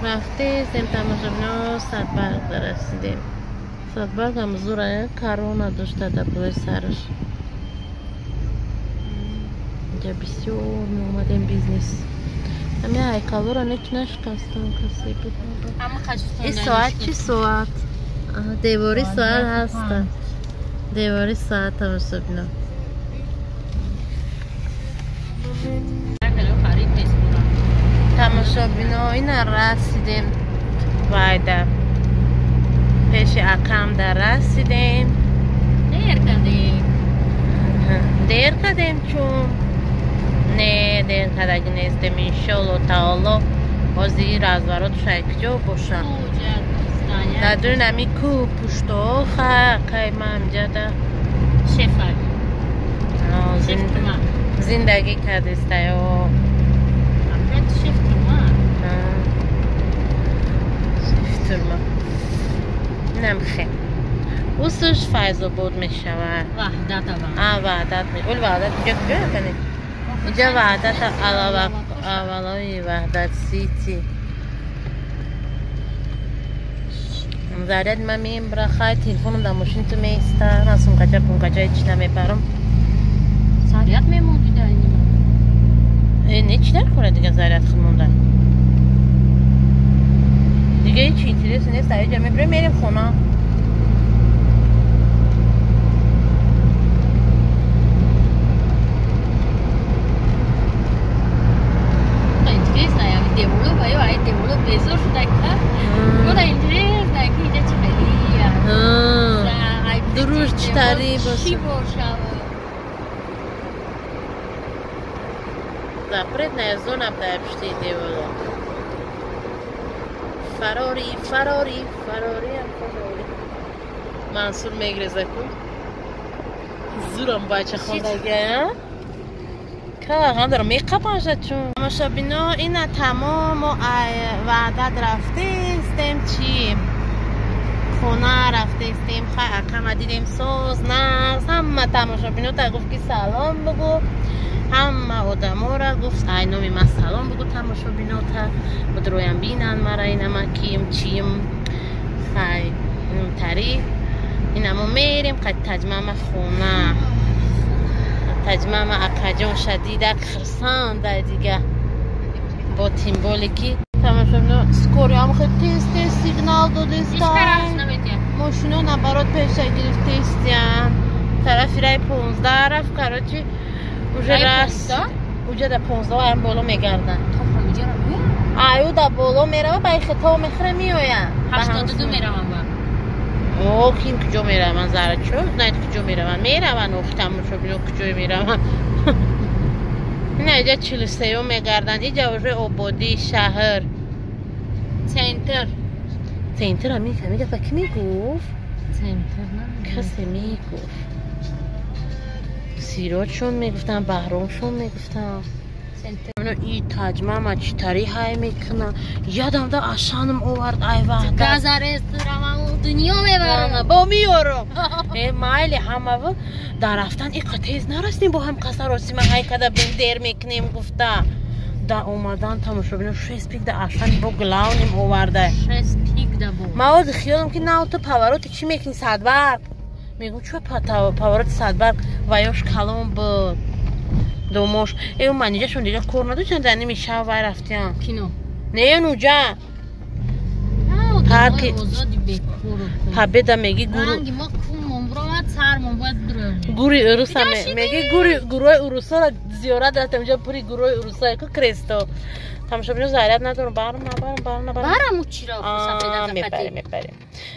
Рафтем тамошобино, Садбарг расидем. Садбарг ҳам зура корона дошта дар болои сараш. Инҷа бисёр меомадем бизнес. Ҳамин ҳайкалҳоро нек нашикастам, касе буд. Ин соат чӣ соат? Девори соат ҳаста. Девори соат тамошобино. Тамошобино, ина расидем вайда. Пеши акам да расидем. Дер кардем. Дер кардем чун не, дер кардаги нестем, иншолло таоло. Ҳозир разворот шай куҷо боша? Дар дури нами кӯҳ пушто хай ма амҷада. Шефа. Зиндагӣ кардистаё. Шеф турма. Шеф турма. Инам хе. Усуш Файзобод мешавад. Ваҳдат ава. А, Ваҳдат. Ол Ваҳдат инҷа куҷо якане? Инҷа Ваҳдат аввалои Ваҳдат Сити. Заряд ман мебра, хай телефоном дар мошин ту меиста. Ман сумкача пумкача ҳеч намебарам. Заряд мемонди дар нима. Не, чӣ дар кора дига заряд худ монда? Дига ҳеч интереси нест, аиҷа мебирем, мерем хона. Интерес на ями деволо ва ё ай деволо безор шуда ка. Года интерес на ки иҷа чӣ хелия. Дуруш чӣ тари боша. Чӣ боша? Запретная зона дар пушти деволо. Фарори, фарори, фарори, фарори. Мансур мегреза ку. Зурам бача хондага. Калағам дорам меқапанша чун. Тамошобино, ина тамом мо Ваҳдат рафтестем, чи хона рафтестем. Хай акама дидем, соз нағз. Ҳама тамошобино та гуфт ки салом бугу. Ҳама одамора гуфт ай номи ман салом бугу тамошобинота. Будроям бинан мара, инама кием чием. Хай тари инамо мерем қад таҷмама хона. Таҷмама акаҷон шадида хирсанда дига бо тимболе ки тамошобино скориам хел тез тез сигнал додеста. Мошино наоборот пеша гирифтестиян. Тарафи рай 15 рафт, короче уже раз уҷа да 15 ам боло мегарданд. Аю да боло мерава, ба хито мехӯра меоянд. 82 мераванд ба. О, ким куҷо мераванд, зара чо знает куҷо мераванд. Мераванд, ох тамошобино куҷо мераванд. Ина иҷа 43 мегарданд. Иҷа уже ободии шаҳр. Центр. Центр ами гапа ки мегуфт? Центр намегуфт. Касе мегуфт. Сиротшон мегуфтам, Баҳромшон мегуфтам. И таҷмама чӣ тари ҳай мекуна. Ядам да ашаным овард ай Ваҳдат. Газарестурамау дунё мебарам. Бо меёрам. Э майли ҳамаву дар рафтан иқа тез нарасем, бо ҳам қасаросима ҳай када бем дер мекунем гуфта. Да омадан тамошобино 6 пик да ашан бо главним оварда. 6 пик да бо. Ма ози хиёлам ки нав ту повороти чӣ мекунӣ Садбарг? Мегӯм чӯ повороти Садбарг ва ёш калон буд. Домош. Э манижашон дига кор надоштанд, дар ними шаб вай рафтиян. Кино. Не, нуҷа. Парки Победа меги гуру. Гури уруса меги гури гурӯи урусаро зиёрат рафтам, инҷа пури гурӯи уруса ку кресто. Тамошобино заряд надорам, барам набарам, барам набарам. Барам чиро сафеда мебарем, мебарем.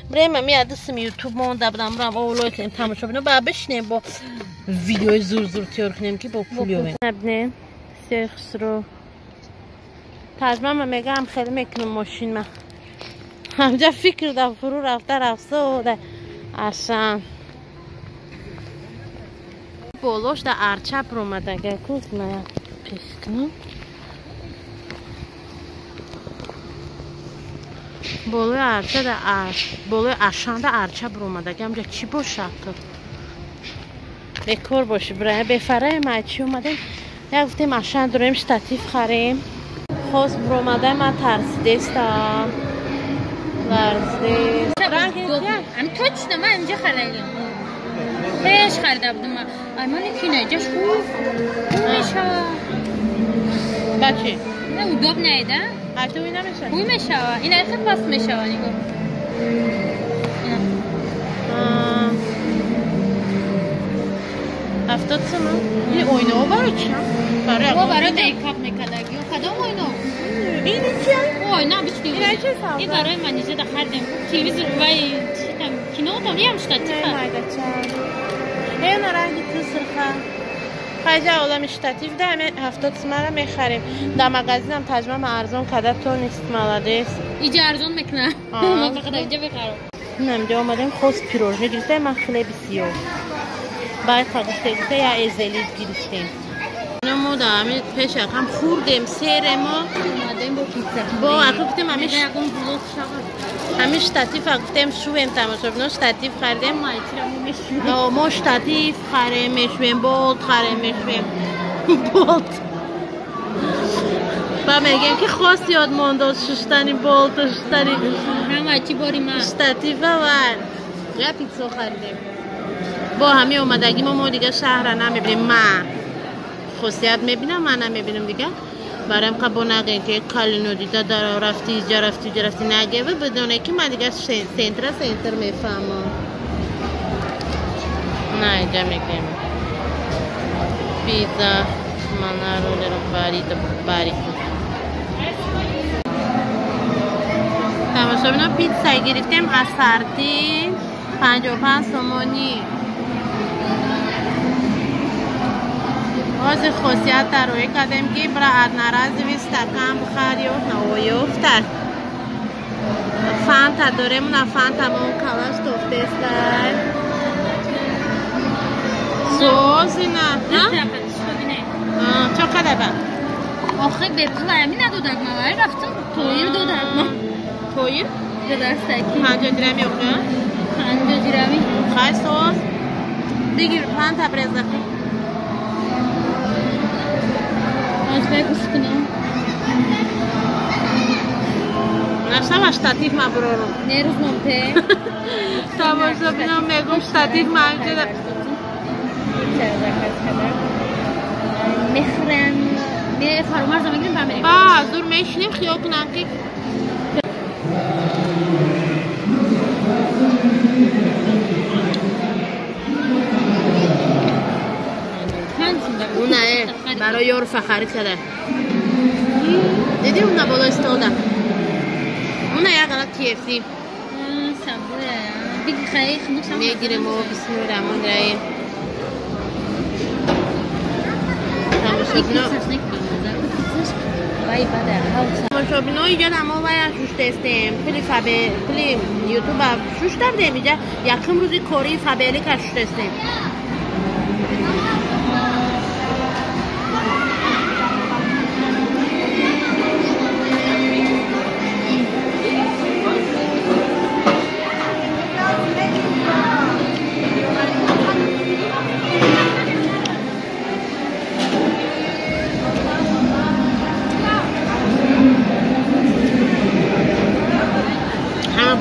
Брем ами адисим ютуб монда будам, рам овлой кунем тамошобино, ба бишнем бо видеои зур зур тиёр кунем ки бо пул ёвем. Набнем сиёи хусро. Таҷмама мегам хеле мекунам мошин ма. Ҳамҷа фикр да фуру рафта рафсода ашан. Болош да арча промадага ку ма пеш кунам. Болои арча да болои ашанда арча бромадага ҳамҷа чӣ бошад? Бекор боши бира бефараем ай чӣ омадем? Як гуфтем ашан дорем штатив харем. Хост буромада ман тарсидестам. Ларзидест. Ам точно ман инҷа харидам. Пеш харида будам. Ай ман ки наҷаш хуб мешава. Бачи. Не удобно е, да? А ту ина мешава? Хуй мешава. Ина хеле паст мешава, нигоҳ. 70 сомон. Ин оинаҳо барои чи? Барои мейкап мекардаги. Кадом оино? Ин чи? Оина бички. Ина чи савда? Ин барои манижа хардем. Телевизор вай чи там кино там ям штатив. Майдача. Ин ранги ту сурха. Хайҷа олами штатив да ҳаме 70 сомонро мехарем. Дар магазинам таҷмама арзон карда то нест, молодец. Иҷа арзон мекуна. Ма фақат инҷа мехарам. Инҷа омадем хос пирожне гирифтем, ман хлеби сиёҳ. Байқа гуфте гуфте я эзелит гирифтем. Мо да ҳами пеш якам хӯрдем, серемо. Омадем бо пицца. Бо аку гуфтем ҳами ягон блог шавад. Ҳами штатив гуфтем шувем тамошобино, штатив харидем. Мо штатив харем, мешувем, болт харем, мешувем. Болт. Ба мегем ки хост ёд мондоз шуштани болту шуштани ҳама чӣ бори ман. Штатива ва я пицца харидем. Бо ҳами омадагӣ мо дига шаҳра намебинем. Ма хусият мебинам, ман намебинам дига. Бароям қабо нагӯем ки калино дида дар рафти, иҷа рафти, иҷа рафти нагӯе, бидоне ки ман дига центра центр мефаҳмам. На иҷа мегӯем. Пицца манаро леро барито барито. Тамошобино пицца гирифтем аз сарти 55 сомонӣ. Ҳозир хосият тарроҳӣ кардем ки бира одноразовый стакан бихар ёфт наоёфта. Фанта дорем, на фанта мон калаш тофтестай. Созина, ҳа? Чо қадар ба? Охи бепул ами надодак ма, вай рафтам тоир додак ма. Тоир? Дастаки. 50 дирами охи? 50 дирами. Хай соз. Бигир фанта бреза. Аз бай гӯш кунам. Нашава штатив ма бурорум. Не рӯзном те. Тамошобино мегум штатив ма инҷа. Мехӯрем, фаромарза мегирем ба мерем. Ба зур мешинем, хиёл кунам ки унае барои ёру фахарӣ када. Диди уна боло истода. Уна як ала KFC. Мегирем о бисмиллоҳи раҳмони раҳим. Тамошобино иҷа мо вая шуштестем. Пули фабе, пули ютуба шуштардем иҷа якум рӯзи кории Фаберлика шуштестем.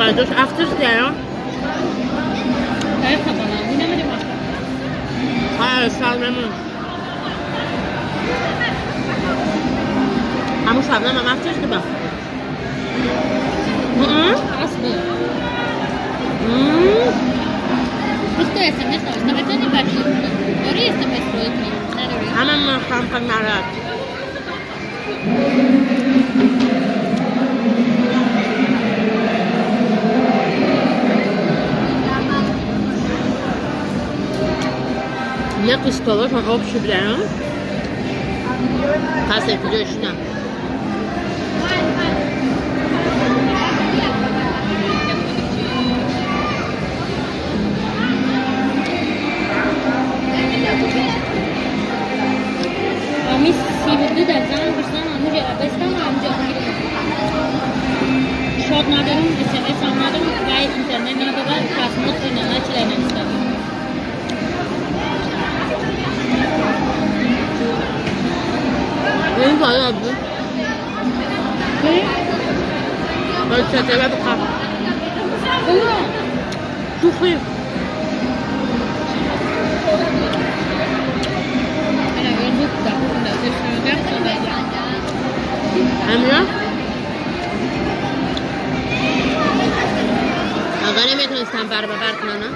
Бардош автор кардам. Ҳа, салмамон. Ҳамун шабнам ҳам автор шуда. Просто СМС навишта метавонӣ бачи? Дорӣ СМС рой кунӣ? Надорӣ? Ҳама ман хамхан нарад. Як столашон об шуда. Пас куҷо шина? Ами 32 дар зан бирсан ҳамуҷа бастам ҳамуҷа гирам. Шод надорам, СМС ҳам надорам, вай интернет надорам, просмотр начала намистам. Ин фоида буд. شوخی همیا اگر نمیتونستم بر بر کنم نه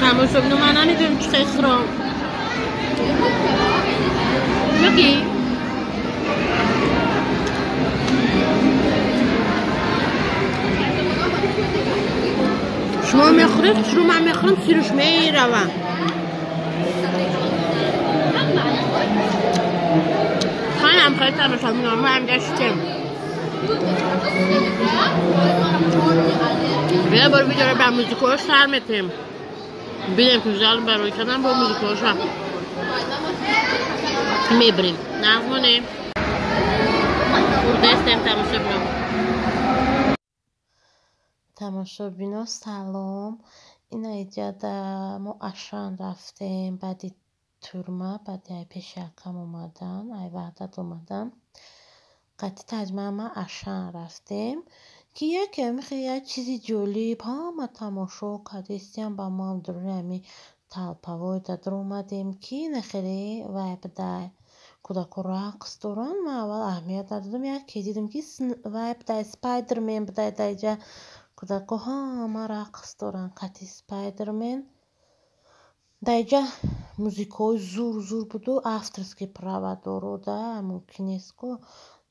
تماشا من نمیدونم چه خرام لوکی شما میخورید شروع من میخورم سیروش میروم خیلی خیلی تماشا میکنم ما هم گشتیم بیا برو ویدیو رو به موزیکوش سر میتیم بیدیم که زل برای کردن با موزیکوش هم میبریم نغمونه بردستیم تماشا بینم تماشا بینا سلام. این ایجاد ما اشان رفتیم بعدی تورما بعدی ای پیش یکم اومدن ای وحدت اومدن قطعی تجمع ما اشان رفتیم که یکی میخوای یک چیزی جالب ها تماشا کردیم با ما هم درون همی تلپاوی در اومدیم که نخیلی وای بده کودکو رقص دارن. من اول اهمیت ندادم یکی دیدم که وای بده سپایدرمن بده دیجا کودکو ها ما رقص دارن قطعی سپایدرمن دیجا موزیکای زور زور بود و авторский права дору да мумкин нест ку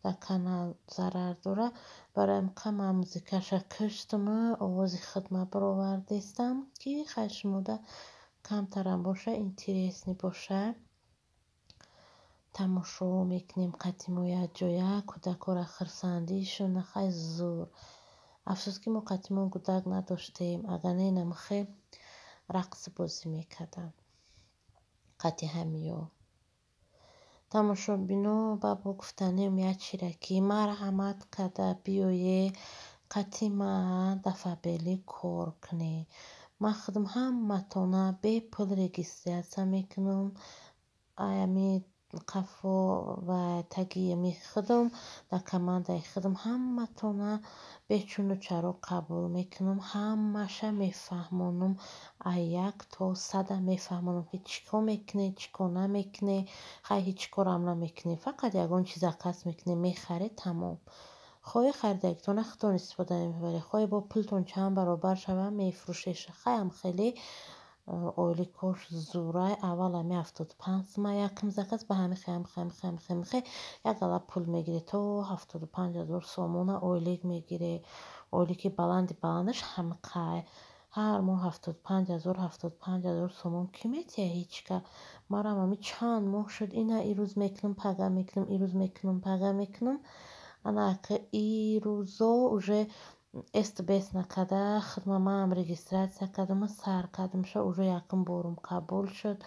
дар канал зарар дора. Барои ҳама музикаша киштам овози хидма баровардистам ки хай шумода камтарам боша интересный боша. Тамошо мекунем қатимо якҷоя кӯдакора хурсандишон хай зур. Афсӯс ки мо қатимон кӯдак надоштем, агар не намхе рақс бозӣ мекардам қати ҳамиё. Тамошобино ба бо гуфтанем як чира ки марҳамат карда биёе қати ма дафъабелӣ кор кунӣ. Ман худам ҳаматона бепул регистрация мекунам. Ами қафо ва таги ами худам дар командаи худам ҳаматона бечуну чаро қабул мекунам. Ҳамаша мефаҳмонам. Аз як то сада мефаҳмонам ки чӣ кор мекунӣ, чӣ кор намекунӣ. Хай ҳеҷ корам намекунӣ, фақат ягон чиза қасд мекунӣ, мехарӣ, тамом. Хоҳи харидагитона худтон истифода мебаред, хоҳи бо пултон чанд баробар шава мефурӯшед. Хайам хеле ойликош зурай. Аввал ами 75 сума якм заказ ба ҳами хе ҳами хе ҳами хе ҳами хе як ала пул мегирӣ то 75 ҳазор сомона ойлик мегирӣ. Ойлики баланди баландаш ҳамқай ҳар моҳ 75 ҳазор 75 ҳазор сомон кӣ метиҳа? Ҳеҷ ка. Марам ами чанд моҳ шуд ина ирӯз мекунам пага мекунам ирӯз мекунам пага мекунам. Ана ака ирӯзо уже эст-бес накарда хидма маам регистрация кардам сар кардамша уже якум борум қабул шуд.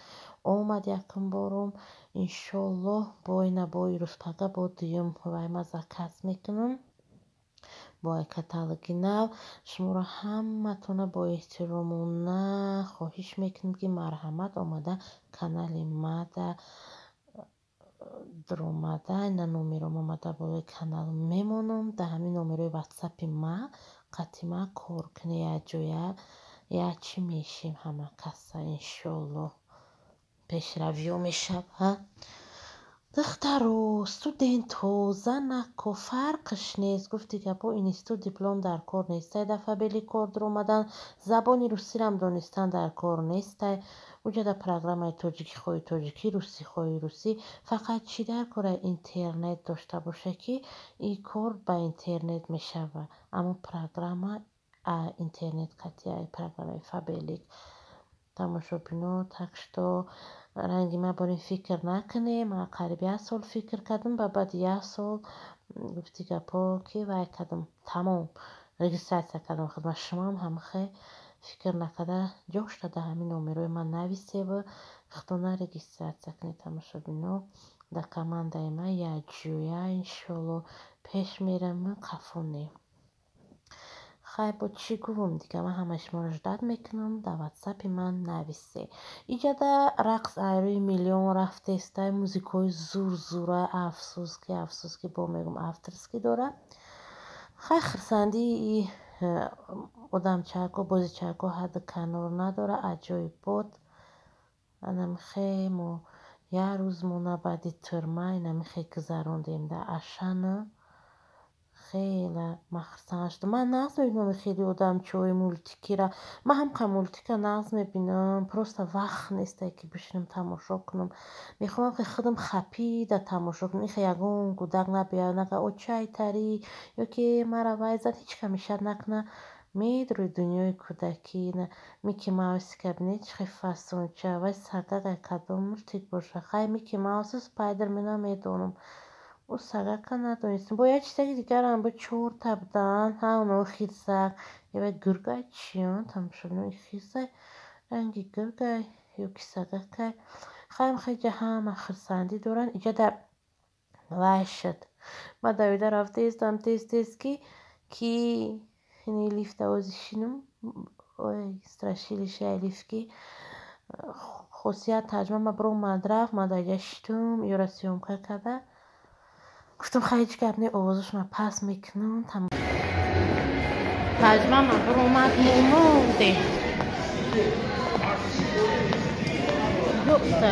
Омад якум борум иншоллоҳ бо ина бо ирӯз пага бо дуюм вай ма заказ мекунам бо каталоги нав. Шуморо ҳаматона бо эҳтиромона хоҳиш мекунем ки марҳамат омада канали мада даромада ина номером омада болои канал мемонам. Дар ҳамин номерои ватсапи ма қати ма кор кунӣ якҷоя як чӣ мешем ҳама каса иншоллоҳ пешравиё мешава. Духтаро, студентҳо, занако фарқш нест. Гуфти гапо институт диплом дар кор нестай. Дафъа бели кор даромадан забони русирам донистан дар кор нестай. Уҷада программаи тоҷикӣ хоҳи тоҷикӣ, русӣ хоҳи русӣ. Фақат чӣ дар кора интернет дошта боша ки ин кор ба интернет мешава. Аммо программа интернет қатъия программаи Фаберлик. Тамошобино, так что ранги ман бо ин фикр накунем. Ман қариб як сол фикр кардам, ба баъди як сол гуфти гапҳо ки вай кардам, тамом регистрация кардам худма. Шумоам ҳамихе фикр накарда ҷошта дар ҳамин номерои ман нависеву худона регистрация кунед. Тамошобино, дар командаи ман якҷоя иншоалло пеш меравем, қафо не. Хай, бо чӣ гувум дига, ман ҳамаи шуморо ждать мекунам, дар ватсапи ман нависе. Иҷада рақс айрӯи миллион рафтестай, музикаҳои зур-зура, афсӯс ки, афсӯс ки, бо мегӯм, авторский дора. Хай, хурсандии одамчако, бозичако ҳадду канор надора, аҷоибот. Анамихе мо як рӯз мона баъди тюрьма инамихе гузарондем дар Ашана. Хеле ман хурсанд шудам. Ман нағз мебинам хеле одамчаҳои мультикира. Ман ҳамқа мультика нағз мебинам, просто вақт несте ки бишинам тамошо кунам. Мехоҳам ки худам хапида тамошо кунам. Ихе ягон кӯдак набиёяд, нага очай тарӣ ё ки мара вай зад, ҳеҷ кам мешад накуна. Медрои дунёи кӯдакӣ. Микки Маусика бинед, чӣ хел фасонча. Вай сагак кадом мультик боша? Хай, Микки Маусу, Спайдермена медонам. Ӯ сагака надонистам. Бо як чизаки дигарам бо чорта буданд. Ҳа, оно хирсак. Ё гургай чиён, тамошобино, хирсай ранги гургай ё ки сагакай. Хайм хеҷа ҳама хурсандӣ доранд. Иҷа дар вай шуд. Ман давида рафта истам тез тез ки ини лифта ози шинум. Ой, страшилище лифт ки хосият таҷма ма биромад рафт, ман дар иҷа шитум, ёра съёмка карда. Гуфтам, хай, ҳеҷ гап не, овозашона паст мекунам. Таҷма ма биромад, мо мондем. Ёпта.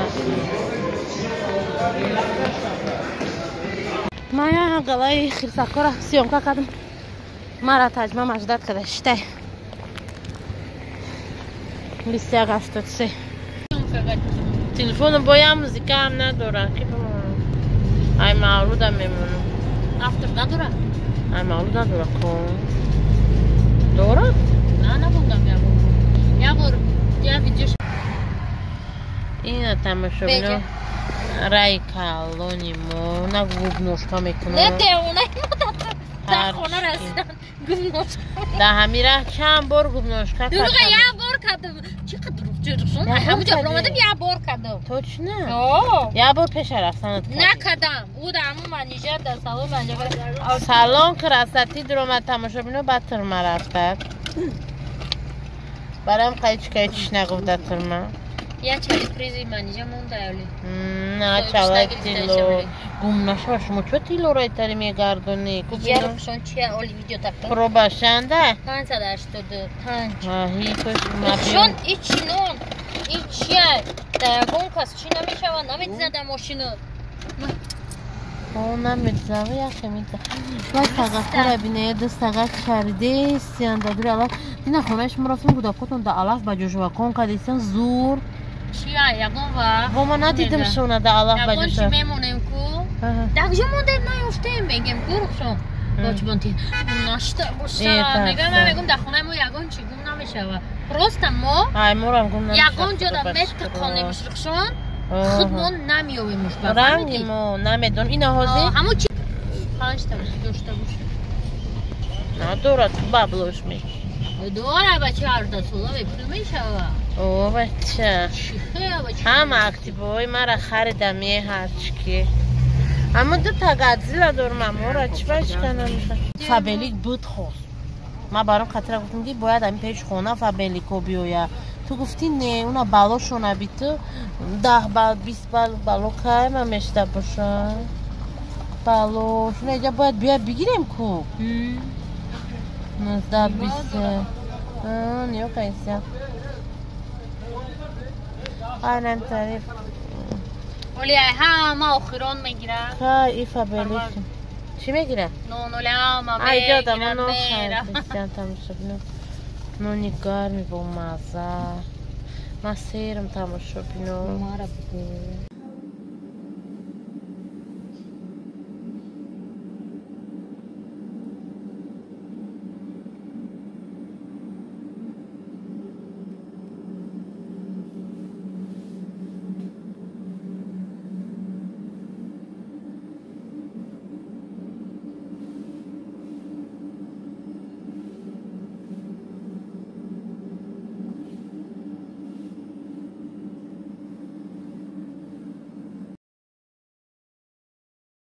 Ман як галаи хирсакҳоро съёмка кардам. Мара таҷма маждат карда шитай. 2183. Телефону боям музикаам надора. Ки бимонам? Ай, мавлуда мемонам. Автор надора? Ай, мавлуд надора ко. Дора? На, набудам я бор. Я бор, я видео. Ина, тамошобино, рай калони мо на губношка мекунам. Не, девона, дар хона расидан губношка. Дар ҳамин раҳ чанд бор губношка Дурӯға, як бор кардам. Чӣ қадр дурӯғ? Ҳамуҷа омадам, як бор кардам. Точно? О. Як бор пеша рафтанат кардӣ. Накардам. Ӯ дар ҳамун манижа дар салон манижа. Салон красоты дуромад, тамошобино, баъд тюрьма рафтад. Барам қайчикаи чиш нагуфт дар тюрьма. Я чали призи манижа монда ёли. На, чалай тилло. Гум нашава, шумо чо тиллоро итари мегардонӣ? Яршон чия оли видео такта. Пробашанда? 585. Ҳи, Шон ичи нон. Ичия. Да ягон кас чӣ намешава, намедизад дар мошину. О, намедизава, яхе меда. Вай, сагакҳоро бинед, ду сагак чаридесиян дар дури алаф. Дина хонаи шумо рафтем, кӯдакотон дар алаф ба ҷошвакон кардесиян, зур. Чия, ягон вақт. Во, ман надидим шуна дар алаф ба Ягон чӣ ҷоша. мемонем ку? Дар куҷо мондем, наёфтем, мегем ку, Рухшон. Бочбонти нашта боша. Э, Мегам, ман мегум, дар хонаи мо ягон чӣ гум намешава. Просто мо Ай, морам гум намешава. ягон ҷо дар метиқонемш, Рухшон. Худмон намеёбемш, ба Ранги фаҳмидӣ? мо намедонам. Ина ҳозир Ҳамун чи панҷта дошта боша. Надорад, баблош ме. Дора, бача, 18 сола бепул мешава. О, бача. Чихе, бача. Ҳама активҳои мара харида меҳарчики. Аммо дута Годзилла дорам, амора чӣ башка намеша. Фабелик буд хост. Ман баром хатира гуфтам, ки бояд ҳамин пеш хона Фабелико биёя. Ту гуфтӣ не, уна балошона би ту 10 бал, 20 бал бало кай ман мешта бошам. Балош, уна иҷа бояд бия бигирем ку. 19, 20. Ниё кайся. Айнан тариф. Оли ай ҳама охирон мегирад. Кай и Фабелик. Чӣ мегирад? Нон оли ҳама Ай, ҷода мегирад, мано мера. хайр, тамошобино. Нони гарми бо мазза. Ман серам, тамошобино. Мара бугу.